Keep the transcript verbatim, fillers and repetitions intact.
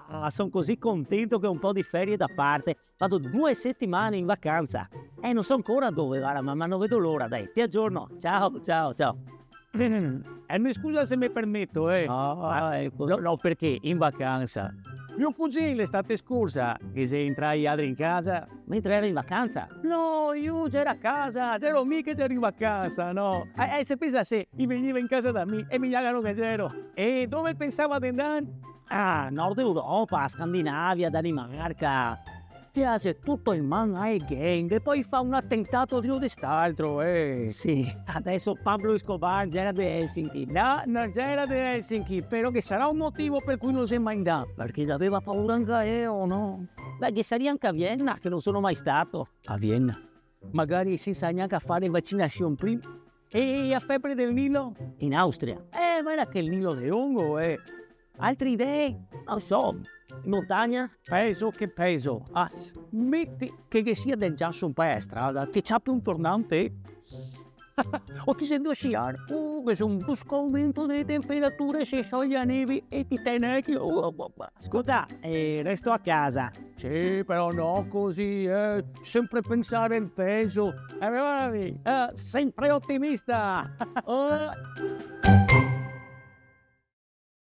Ah, son così contento che ho un po' di ferie da parte. Vado due settimane in vacanza. Eh, non so ancora dove, guarda, ma, ma non vedo l'ora, dai. Ti aggiorno. Ciao, ciao, ciao. Eh, me scusa se me permeto, eh. No, ah, eco. No, no, perché in vacanza? Mio cugin l'estate scorsa, che xe entrà i ladri in casa. Mentre ero in vacanza? No, mi gero a casa, gero mi che gero in vacanza, no? Eh, eh, se pensa se i vegniva in casa da mi e mi ladro che gero. E dove pensava de andar? Ah, Nord Europa, Scandinavia, Danimarca. Piaxe tuto in man ai gang e poi fa un atentato drio de st'altro, eh. Sì, adeso Pablo Escobar gera de Helsinki. No, no gera de Helsinki, però ghe sarà un motivo per cui no xe mai ndà. Perché gaveva paura anca eo, no? Beh, ghe saria anca a Vienna, che non sono mai stato. A Vienna? Magari sensa gnanca fare vacinasion prima. E a febre del Nilo? In Austria. Eh, ma gera quel Nilo de longo, eh. Altre idee? Non so, in montagna? Pezo che pezo. Ah, meti che ghe sia del giaso un po' a strada, che ciapi un tornante. O ti senti sciar, uh, che xe un brusco aumento dele temperature, se scioglie a neve e ti te nechi. Uh, uh, uh. Scolta, eh, resto a casa. Sì, però no così, eh. Sempre pensare al pezo. Eh, varda, eh, sempre otimista. Oh.